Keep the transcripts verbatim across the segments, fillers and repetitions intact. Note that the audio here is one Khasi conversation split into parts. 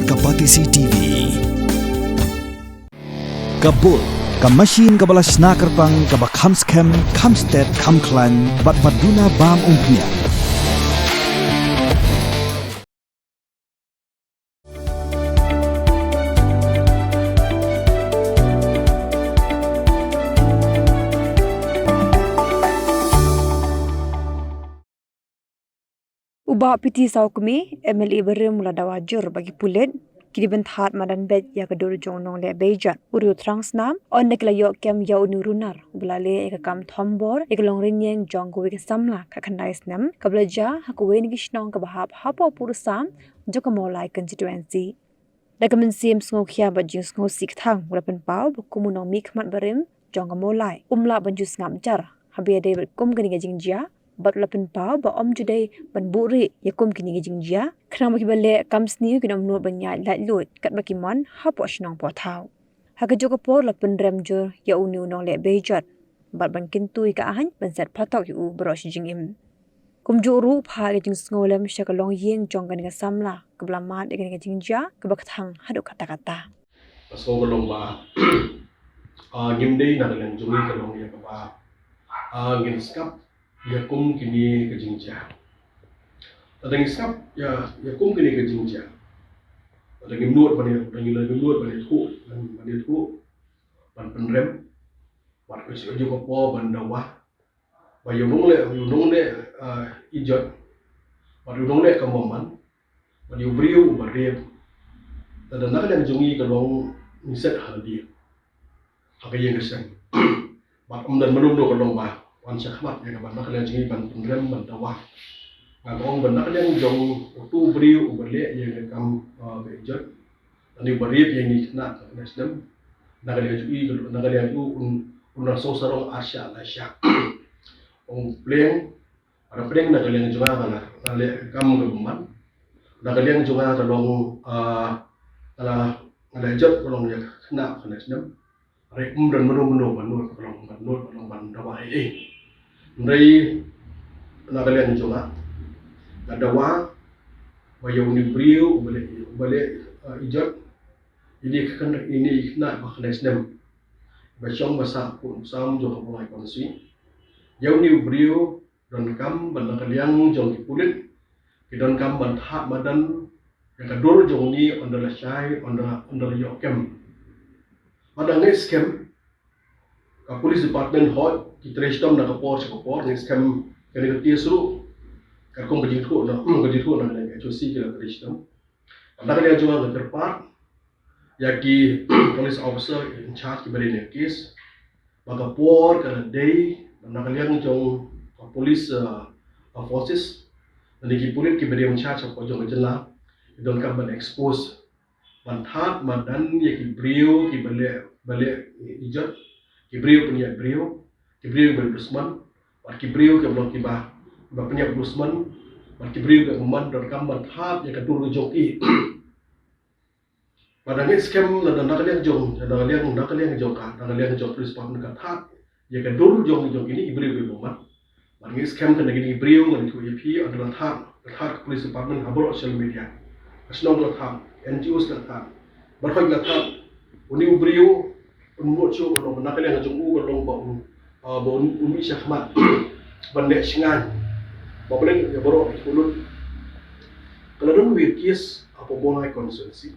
Ka Batesi T V. Ka bul, ka machine kaba la shna kyrpang, kaba kham skhem, kham stet, kham khlaiñ, bad ba duna bam umphniang. U Bah P T Sawkmie, M L A barim, u la dawa jur ba ki pulit ki dei ban thad madan beit ïa ka dur jong u nongleh beijot u riew thrang snam, ynda ki la ïoh kem ïa une u runar uba la leh ïa ka kam thombor ïa ka longrynïeng jong kawei ka samla khatkhyndai snem, kaba la jia ha kawei na ki shnong kaba hap hapoh pud u sam jong ka Mawlai constituency. Da ka mynsiem sngewkhia bad jingsngewsih kthang, u la pynpaw ba kum u nongmihkhmat barim jong ka Mawlai, um lah ban ju sngap jar haba ïadei bad kum kane ka jingjia, bad u la pynpaw ba ym ju dei ban buhrieh ïa kum kine ki jingjia, khnang ba kiba leh kam sniew kin ym nud ban ïaid laitluid katba ki mon hapoh shnong poh thaw. Ha kajuh ka por la pynrem jur ïa une u nongleh beijot bad ban kyntu ïa ka aiñ ban set phatok ïa u baroh shi jingim. Kumjuh ruh, phah ïa ka jingsngewlem sha ka longïing jong kane ka samla kaba la mad ïa kane ka jingjia kaba kthang haduh katta katta. Ka sngew ka long ba, ah, ngim dei na ka liang jong ngi ka long ïa kaba, ah, ngin sngap ïa kum kine ka jingjia. Lada ngi sngap ïa, ïa kum kine ka jingjia, lada ngim nud ban ïa, lada ngim, lada ngim nud ban ïathuh, ban, ban ïathuh, ban pynrem, bad ka shu ka por ban dawa ba ïa u nongleh, ïa u nongleh, ah, ijot, bad ïa u nongleh kam bymman, bad ïa u briew uba rape. Lada na ka liang jong ngi ka long ngi set ha lade ha ka ïing ka seng. Bad ym don mano mano ka long ba wan shakhmat ïa kaba na ka liang jong ngi ban pynrem ban dawa. Nga ong ba na ka liang jong utu u briew uba leh ïa ka kam, ah, ba ijot, lane uba rape ïa ngi khynnah khyndai snem, na ka liang jong ngi, na ka liang jong u un, un nang sngewsarong ar shah lai shah. Ong pleng, ada pleng na ka liang jong nga, nga la, nga la leh kam ka bymman. Na ka liang jong nga ka long, ah, nga la, nga la ijot ka long ïa ka khynnah khyndai snem. Hynrei ym don mano mano ban nud, ban nud, ban nud, ban nud, ban dawa ei ei. Hynrei na ka liang jong nga, nga dawa ba ïa une u briew uba leh, uba leh, eh, ijot ine ka khynnah, ine i khynnah ba khyndai snem ba shong ba sah hapoh u sam jong ka Mawlai constituency. Ïa une u briew donkam ba na ka liang jong ki pulit ki donkam ban thad madan ïa ka dur jong une ynda la shai, ynda, ynda la ïoh kem. Bad da ngi skhem, ka police department hoi ki trei shitom na ka por sha ka por, ngi skhem kane ka case ruh katkum ka jingthoh na, ka jingthoh na ka H O C ki la trei shitom. Bad na ka liang jong nga nga kyrpad ïa ki police officer in charge kiba dei na ka case ba ka por ka la dei ba na ka liang jong ka police, uh, uh, forces, lane ki pulit kiba dei in charge hapoh jong ka jylla, ki donkam ban expose, ban thad madan ïa ki briew kiba leh, ba leh ijot, ki briew pynïap briew, ki briew kiba dei dusmon, bad ki briew kiba long kiba, kiba pynïap dusmon, bad ki briew kiba man, donkam ban thad ïa ka dur jong ki. Bad da ngi skhem lada na ka liang jong, na ka liang, na ka liang jong ka, na ka liang jong police department ka thad ïa ka dur jong, jong kine ki briew kiba man. Bad ngi skhem kane kine ki briew ngan ïathuh ïa phi, ynda la thad, la thad ka police department ha baroh social media. Ka shnong la thad, N G Os la thad, baroh la thad. Une u briew un mut shuh ban ong ba na ka liang jong u ka long ba un, ah, ba un, un mih shakhmat ban leh shngaiñ ba balei ïa baroh ki khulud. Ka la don wei case hapoh Mawlai constituency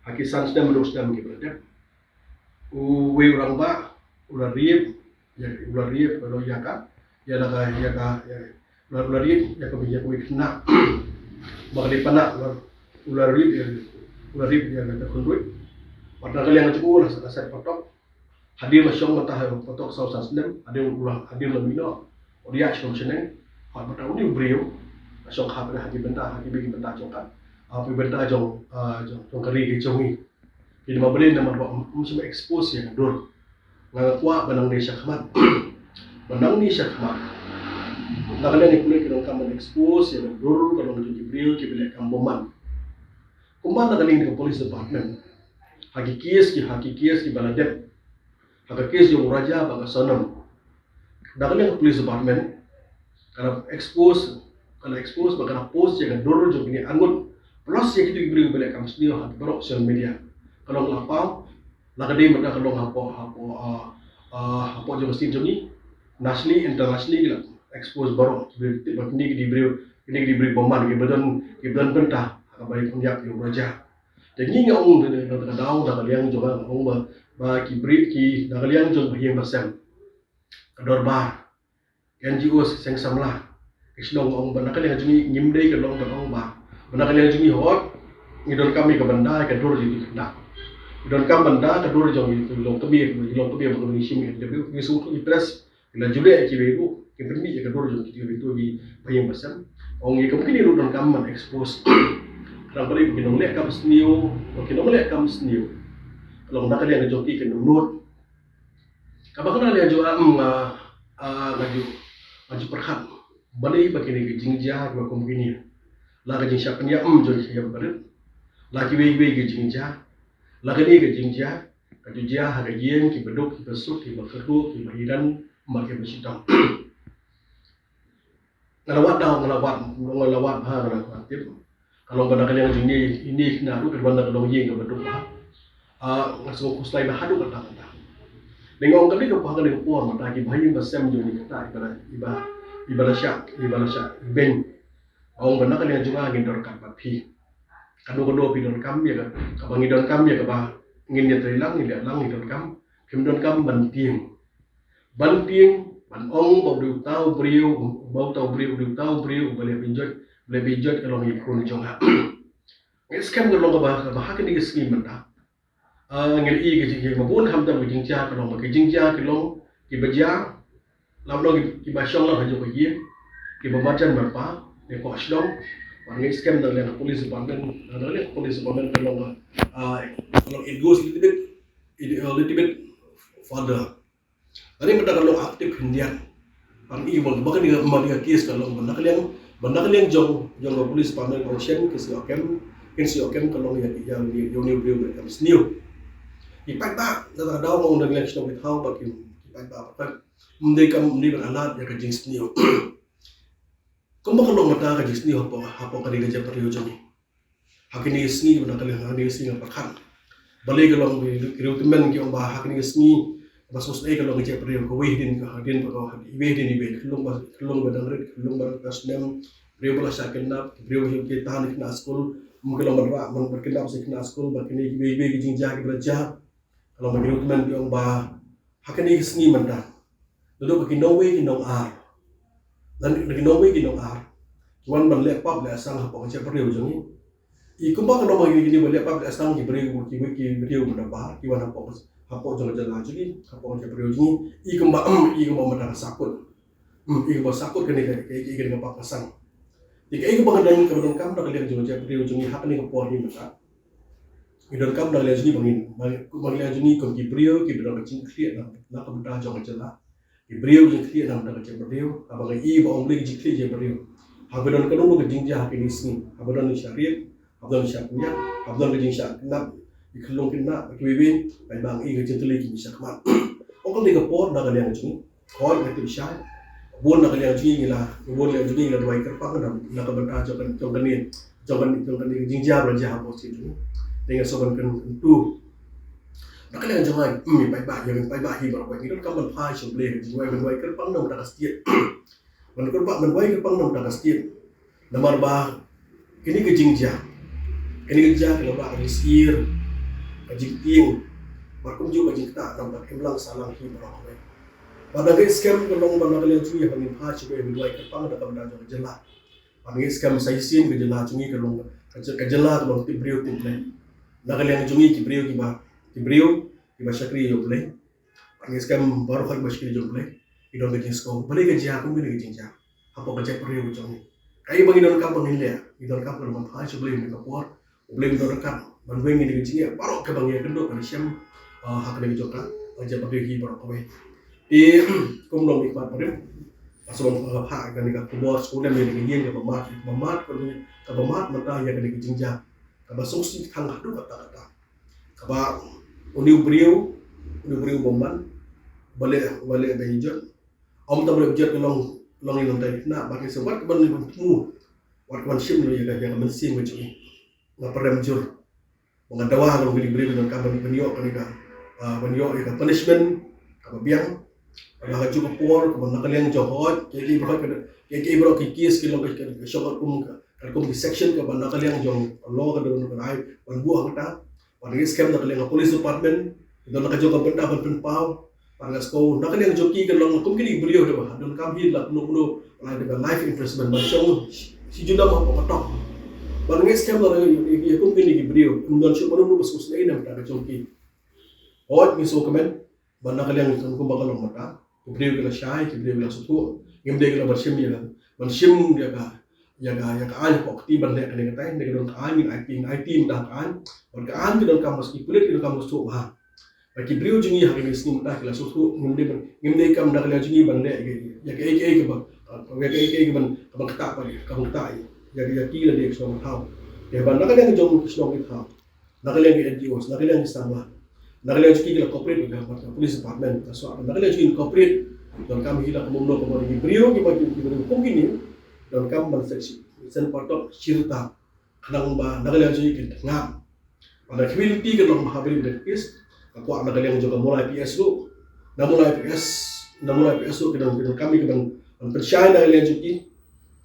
ha ki san snem hynriew snem kiba la dep. Uwei u rangbah u la rape, ïa, u la rape, u la ïa ka, ïa la ka, ïa ka, ïa, u la, u la rape ïa ka, ïa ka khynnah ba ka dei pynah, u la, u la rape ïa, u la rape ïa ka khunduit. Bad na ka liang jong u la, la set patok. Hadien la shong mynta ha patok saw san snem, hadien u la, hadien la mih noh, u la ïaid shnong shnong. Bad mynta une u briew la shong ha, ha ki bynta, ha ki bynta jong ka, ha ki bynta jong, ah, jong, jong ka ri ka jong ngi. Phi dei ma balei namar ba ym, ym shym expose ïa ka dur. Nga nga kwah ba nangne shakhmat, ba nangne shakhmat, na ka liang ki pulit ki donkam ban expose ïa ka dur ka long jong ki briew kiba leh kam bymman. Kumba na ka liang ka police department ha ki case ki, ha ki case kiba la dep, ha ka case jong u Raja bad ka Sonam, na ka liang ka police department ka la expose, ka la expose bad ka la post ïa ka dur jong kine arngut Plus ïa kito ki briew ba leh kam sniew ha baroh social media. Ka long la paw, la ka dei mynta ka long hapoh, hapoh, ah, ah, hapoh jong ka state jong ngi, nationally, internationally ki la expose baroh. Ki briew, ba kine ki dei briew, kine ki dei briew bymman, kiba don, kiba don bynta ha kaba ïapynïap ïa u Raja. Te ngi nga ong da, da, da ka daw, da ka liang jong nga nga ong ba, ba ki briew ki, da ka liang jong ba ïing ba sem, ka dorbar, N G Os, seng samla, ki shnong, nga ong ba na ka liang jong ngi ngim dei ka long ban ong ba, ba na ka liang jong ngi hooid ngi donkam ïa ka ban da ïa ka dur jong ki khynnah. Ngi donkam ban da ka dur jong ki longkmie, ki longkmie ba ka ngi shim ïa ka, ngi sngewthuh ïa ki press, ki la ju leh ïa kiwei ruh, ki pynmih ïa ka dur jong kiwei ruh, ki ba ïing ba sem. Ong ïa ka ba kine ruh donkam ban expose. Khnang ba ki nongleh kam sniew, ba ki nongleh kam sniew, ka long na ka liang jong ki, ki nongnud. Kaba kane leh jong nga, mm, ah, ah, nga ju, nga ju pyrkhat balei ba kine ki jingjia kiba kum kine, la ka jingshah pynïap, mm, jong ki ïa ba rit, la kiwei kiwei ki jingjia, la kane ka jingjia ka ju jia ha ka ïing kiba duk, kiba suk, kiba kyrduh, kiba hiran, bad kiba shitom. Nga la wad daw, nga la wad, nga la wad bha, nga la wad tip. Ka long ba na ka liang jong ngi, ine i khynnah ruh ka wan na ka longïing kaba duk bha. Ah, nga sngew khuslai bha haduh katta katta. Dei nga ong ka dei ka bha ka dei ka por mynta ki ba ïing ba sem jong ngi katta, iba la, iba, iba la shah, iba la shah beiñ. Nga ong ba na ka liang jong nga ngin don ryngkat bad phi. Kano kano phi donkam ïa ka, kaba ngi donkam ïa kaba ngin ïatrei lang, ngin leh lang, ngi donkam. Phim donkam ban tieng. Ban tieng, ban ong ba u dei uta u briew, ba uta u briew, u dei uta u briew, ba leh beiñ jot, ba leh beiñ jot ka long ïa i khun jong nga. Nga skhem ka long kaba, kaba ha kine ki sngi mynta, ah, ngi la ïohi ka jing, ba bun khamtam ka jingjia ka long, ba ka jingjia ka long kiba jia, la long ki, kiba shong lang ha jong ka ïing, kiba marjan marpa, ne ko shnong. Bad nga skhem na ka liang ka police department, na ka liang ka police department ka long, ah, ka long it goes little bit, it, a little bit further. Kane mynta ka long active khyndiat. Ban i ba, ba kane ka, ba kane ka case ka long ban da ka liang, ban da ka liang jong, jong ka police department ka ong shen, kin sa ïoh kem, kin sa ïoh kem ka long ïa, ïa, ïa, ïa une u briew ba kam sniew. Ki paidbah, na ka daw ong da ka liang shnong ki thaw ba ki, ki paidbah ba ym dei kam, ym dei ban alat ïa ka jingsniew. Kumba ka long mynta ka jingsniew hapoh, hapoh kane ka jaitbynriew jong ngi. Ha kine ki sngi, ba na ka liang ha kine ki sngi nga pyrkhat balei ka long ki, ki briew tymmen ki ong ba ha kine ki sngi ba sngewsynei ka long ka jaitbynriew kawei hadien, hadien ba ka, iwei hadien iwei, khyllung ba, khyllung ba dang rit, khyllung ba dang ka snem, briew ba la shah kidnap, briew ba shah kidnap na khynnah skul, ym ka long ban rah, ban, ban kidnap sa khynnah skul, ba kine kiwei kiwei ki jingjia kiba la jia. Ka long ba ki briew tymmen ki ong ba ha kine ki sngi mynta, naduh ba ki nongwei ki nongar, lane ki nongwei ki nongar ki wan ban leh pap leh asang hapoh ka jaitbynriew jong ngi. I kumba ka long ba kine, kine ba leh pap leh asang ki briew, ki, ki briew mynta ba ki wan hapoh, hapoh jong ka jylla jong ngi, hapoh ka jaitbynriew jong ngi. I kumba, i kumba mynta ka sahkut. Hmm, i kumba sahkut kane ka, ka, ka, kane ka pap ka sang. Te kaei kaba nga dang, kaba donkam na ka liang jong ka jaitbynriew jong ngi ha kane ka por hi mynta. Ngi donkam na ka liang jong ngi ba ngin, ba, ba ka liang jong ngi kum ki briew kiba don ka jingkhlieh na, na ka bynta jong ka jylla. Ki briew jingkhlieh na ka bynta ka jaitbynriew, haba nga i ba ong balei ki jingkhlieh jaitbynriew. Haba don kano kano ka jingjia ha kine ki sngi, haba don ki shah riat, haba don ki shah pynïap, haba don ki jingshah kidnap, ki khyllung kidnap, kiwei kiwei, ba nga i ka jingtylli ki shah khmat. Ong kane ka por na ka liang jong ngi. Hooid, nga tip shai. Bun na ka liang jong ngi la, bun liang jong ngi la duwai kyrpang na, na ka bynta jong ka, jong kane, jong kane, jong kane ka jingjia ba la jia hapoh state jong ngi. Te nga sngewbha ban kyntu na ka liang jong nga, mm, ïa paidbah, ïa paidbah hi baroh, ngi donkam ban phai sha U Blei, ka jingduwai, ban duwai kyrpang na ka bynta ka state. Ban kyrpang, ban duwai kyrpang na ka bynta ka state. Namar ba kine ki jingjia, kine ki jingjia ki la wanrah ka jingsyier, ka jingtieng, bad kumjuh ka jingktah na ka bynta ka imlang sahlang hi baroh kawei. Bad nga ngeit skhem ka long ba na ka liang jong ngi haba ngin phai sha U Blei, ngin duwai kyrpang na ka bynta jong ka jylla. Bad nga ngeit skhem sa shisien ka jylla jong ngi ka long ka jy-, ka jylla ka long tip briew tip Blei. Na ka liang jong ngi ki briew kiba, ki briew kiba shakri ïa U Blei. Bad nga ngeit skhem baroh kiba shakri jong U Blei ki don ka jingsngew balei ka jia kum kane ka jingjia hapoh ka jaitbynriew jong ngi. Kaei ba ngi donkam ba ngin leh, ngi donkam ka long ban phai sha U Blei ha kane ka por. U Blei un don ryngkat ban weng ïa kane ka jingeh baroh kaba ngi ïakynduh ban shem, ah, ha kane ka jong ka, ah, jaitbynriew hi baroh kawei. Te kum long i khmat barim, nga sngewbha ban phah ïa kane ka khubor sngewlem ïa kane ka ïing kaba mad, kaba mad, kaba mad mynta ïa kane ka jingjia kaba sngewsih thang haduh katta katta. Kaba une u briew, une u briew bymman, ba leh, ba leh beiñ jot. Ym tang ba leh beiñ jot, ka long, long ïa nongtai khynnah, bad ngi sa wat ka ban, ban thmu, wat ka ban shim ïa ka, ïa ka mynsiem ka jong ngi. nga pyrem jur. Ba nga dawa ka long kine ki briew ki donkam ban, ban ïoh kane ka, ah, ban ïoh ïa ka punishment kaba biang. Kaba ha kajuh ka por, kaba na ka liang jong hooid, kiei kiei baroh, kiei kiei baroh ki case ki long ka, ka, ka shong katkum ka, katkum ki section kaba na ka liang jong law ka don ka ai ban buh hangta. Bad ngi skhem na ka liang ka police department, don na ka jong ka bynta ban pynpaw. Bad nga sngewthuh na ka liang jong ki ka long kum kine ki briew, da ba donkam hi la kumno kumno, la da ka life imprisonment ban shong shi junom hapoh ka tok. Bad ngi skhem na ka liang ïa kum kine ki briew, ym don shuh mano mano ba sngewsynei na ka bynta ka jong ki. Hooid, ngi sngewkmen ba na ka liang jong kumba ka long mynta, ki briew ki la shai, ki briew ki la sngewthuh. Ngim dei ki la ban shim ïa ka, ban shim ïa ka, ïa ka, ïa ka aiñ hapoh kti ban leh kane katai, ne ka don ka aiñ, ngin aiti, ngin aiti mynta ka aiñ. Bad ka aiñ ki donkam, ba ki pulit ki donkam ban sngewthuh bha. Ba ki briew jong ngi ha kine ki sngi mynta ki la sngewthuh, ngim dei ban, ngim dei kam na ka liang jong ngi ban leh ïa kaei kaei kaba, ïa kaei kaei kaban, kaban ktah, ba kaban ktah ïa, ïa ki lane ki shnong thaw. Te ba na ka liang jong ki shnong ki thaw, na ka liang ki N G Os, na ka liang ki samla, na ka liang jong ki, ki la cooperate bad ka police department, ka shuwa na ka liang jong ki cooperate. Donkam hi la kumno kumno ki briew kiba, ki briew kum kine, donkam ban sngewsih, sngewsih patok, sngewsih tam. Khnang ba na ka liang jong ki kin ngam. Bad ka community kan long ba ha bri bri case. Ka kwah na ka liang jong ka Mawlai P S ruh, na Mawlai P S, na Mawlai P S ruh ki dang, ki dang kami ki ban, ban pynshai na ka liang jong ki.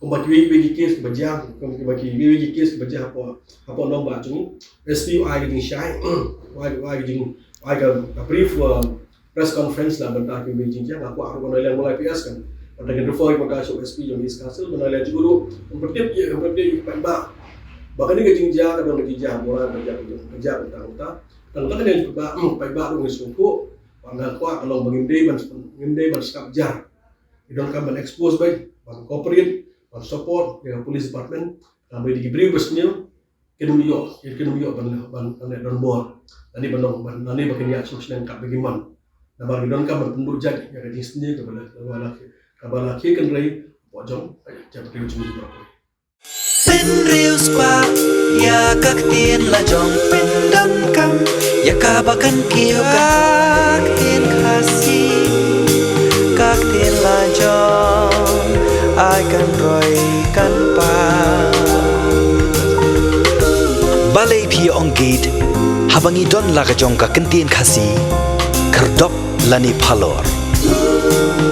Kumba kiwei kiwei ki case kiba jia, kumba kiwei kiwei ki case kiba jia hapoh, hapoh nongbah jong ngi. S P u ai ka jingshai, u ai, u ai ka jing, u ai ka, ka brief, uh, press conference na ka bynta ki jingjia. Nga kwah ruh na ka liang Mawlai P S kan, bad kin refer mynta sha u S P jong East Khasi Hills, bad na ka liang jong u ruh, un pyntip ïa, un pyntip ïa ki paidbah ba kane ka jingjia ka don ka jingjia ha Mawlai, ka jia, ka jia mynta mynta. Tang ka liang jong u paidbah, hmm, paidbah ruh ngi sngewthuh. Bad nga kwah ka long ba ngim dei ban, ngim dei ban sngap jar. Ki donkam ban expose beit, ban cooperate, ban support ïa ka police department. Namar ba ki briew ba sniew kin ym ïoh, kin ym ïoh ban, ban, ban leh donbor. Lane ban long, ban, lane ba kin ïaid sngewsynei katba ki mon. Namar ki donkam ban pynduh jait ïa ka jingsniew kaba la, kaba la, kaba la khie kynrei hapoh jong ka jaitbynriew jong ngi baroh. Pynriewspah ïa ka ktien la jong, pyndonkam ïa kaba kan kiew ka ktien Khasi, ka ktien la jong, ai kan roi kan pang. Balei phi ong gate haba ngi don la ka jong ka ktien Khasi? Khyrdop lane phalor,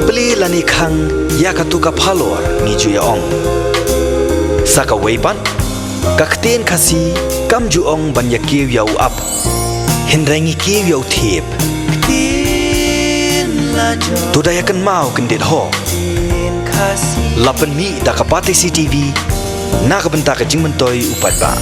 plie lane khang ïa katu ka phalor, ngi ju ïa ong. Sa kawei pat, ka ktien Khasi kam ju ong ban ïa kiew ïa u ap, hynrei ngi kiew ïa u thiep. To da ïa kynmaw kyndit ho. La pynmih da ka Batesi TV na ka bynta ka jingmyntoi u paidbah.